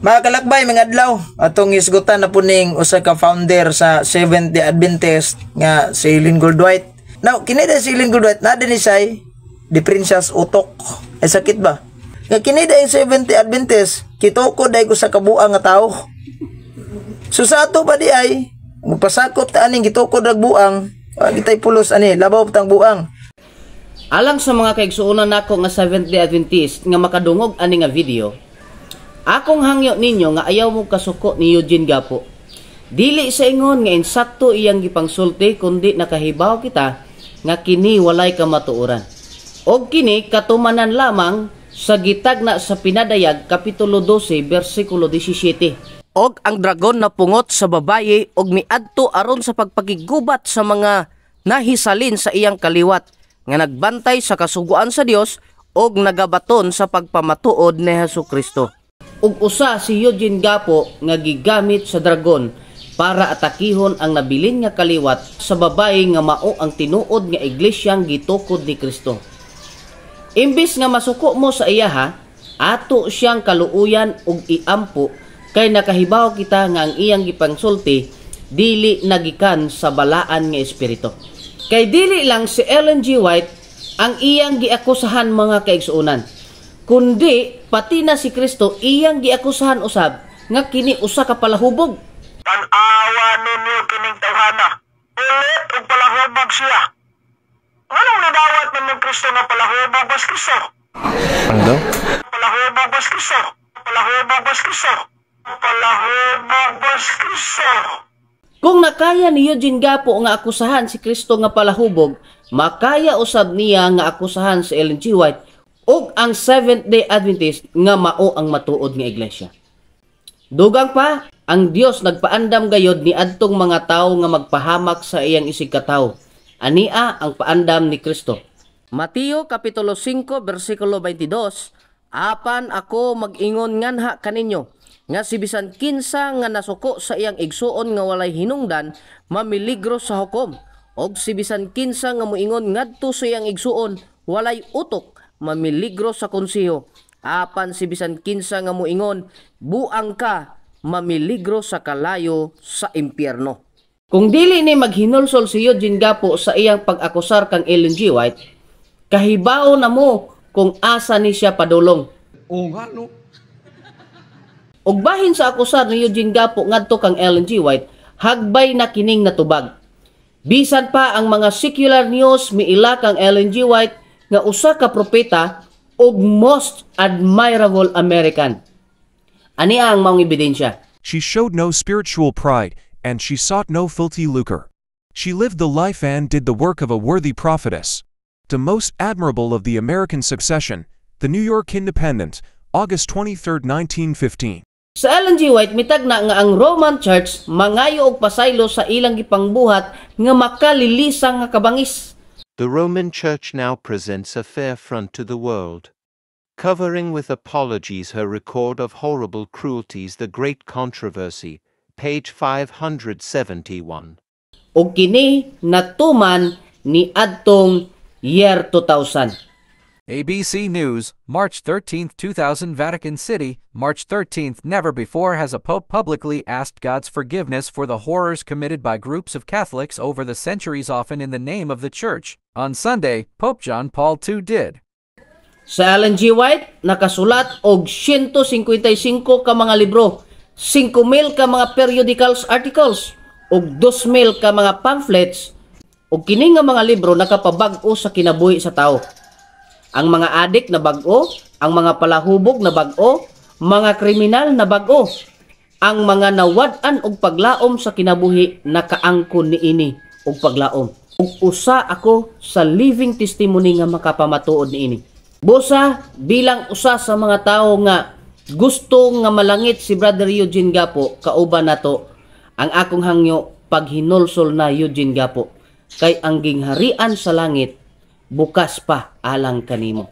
Mga kalakbay, mga adlaw, atong isgutan na po ning usa ka founder sa Seventh Day Adventist nga si Ellen Gould White. Now, kini si Ellen Gould White, na din ni siya'y diferensya sa utok. Ay sakit ba? Nga kini dahil Seventh Day Adventist, kitukod dahil ko sa kabuang nga tao. So sa ato ba di ay, magpasakop ta aning gitukod rag buang, kitay pulos ani, labaw tang buang. Alang sa mga kaigsuonan nako nga Seventh Day Adventist nga makadungog ani nga video, akong hangyo ninyo nga ayaw mo kasuko ni Eugene Gapo. Dili sa ingon nga insakto iyang gipangsulti, kundi nakahibaw kita nga kini walay kamatuoran. Og kini katumanan lamang sa gitagna sa Pinadayag kapitulo 12 bersikulo 17. Og ang dragon na pungot sa babaye og miadto aron sa pagpakigubat sa mga nahisalin sa iyang kaliwat nga nagbantay sa kasuguan sa Dios og nagabaton sa pagpamatuod ni Hesus Kristo. Ug usa si Eugene Gapo nga gigamit sa dragon para atakihon ang nabilin nga kaliwat sa babaye nga mao ang tinuod nga iglesyang gitukod ni Kristo. Imbis nga masuko mo sa iyaha, ato siyang kaluoyan ug iampo kay nakahibaw kita nga ang iyang gipangsulti dili nagikan sa balaan nga espiritu. Kay dili lang si Ellen G. White ang iyang giakusahan, mga kaigsuonan, kundi pati na si Kristo iyang giakusahan usab nga kini usa ka palahubog. Tan-awa ninyo kining tawhana. Ulit og palahubog siya. Anong nidawat nimong Kristo nga palahubog bas Kristo? Ano daw? Palahubog bas Kristo? Palahubog bas Kristo? Palahubog bas Kristo? Kung nakaya ni Eugene Gapo nga akusahan si Kristo nga palahubog, makaya usab niya nga akusahan si Ellen G. White ug ang Seventh Day Adventist nga mao ang matuod nga iglesia. Dugang pa, ang Dios nagpaandam gayod ni adtong mga tawo nga magpahamak sa iyang isigkatawo. Ania ang paandam ni Kristo. Mateo kapitulo 5 bersikulo 22, "Apan ako mag-ingon nganha kaninyo nga si bisan kinsa nga nasuko sa iyang igsuon nga walay hinungdan mamiligro sa hukom, og si bisan kinsa nga moingon ngadto sa iyang igsuon, 'Walay utok,' mamiligro sa konseho. Apan si bisan kinsa nga moingon, 'Buang ka,' mamiligro sa kalayo sa impyerno." Kung dili ni maghinulsol si Eugene Gapo sa iyang pag-akusar kang Ellen G. White, kahibaw na mo kung asa ni siya padulong. Oo nga, no? Ug bahin sa akusar ni Eugene Gapo ngadto kang Ellen G. White, hagbay na kining natubag. Bisan pa ang mga secular news miila kang Ellen G. White nga usa ka propeta ug most admirable American. Ani ang maong ebidensya. She showed no spiritual pride, and she sought no filthy lucre. She lived the life and did the work of a worthy prophetess. The most admirable of the American succession, The New York Independent, August 23, 1915. Sa Ellen G. White mitagna nga ang Roman Church mangayo og pasaylo sa ilang gipangbuhat nga makalilisang nga kabangis. The Roman Church now presents a fair front to the world, covering with apologies her record of horrible cruelties. The Great Controversy, page 571. Ug kini natuman ni adtong year 2000. ABC News, March 13, 2000, Vatican City, March 13. Never before has a pope publicly asked God's forgiveness for the horrors committed by groups of Catholics over the centuries, often in the name of the Church. On Sunday, Pope John Paul II did. Sa Ellen G. White, nakasulat og 155 ka mga libro, 5,000 ka mga periodicals articles, ug 2,000 ka mga pamphlets, ug kini nga mga libro nakapabag-o sa kinabuhi sa tao. Ang mga adik na bag-o, ang mga palahubog na bag-o, mga kriminal na bag-o, ang mga nawad-an og paglaom sa kinabuhi nakaangkon niini og paglaom. Ug usa ako sa living testimony nga makapamatuod niini. Busa bilang usa sa mga tawo nga gusto nga malangit si Brother Eugene Gapo kauban nato, ang akong hangyo, paghinulsol na, Eugene Gapo, kay ang gingharian sa langit bukas pa alang kanimo.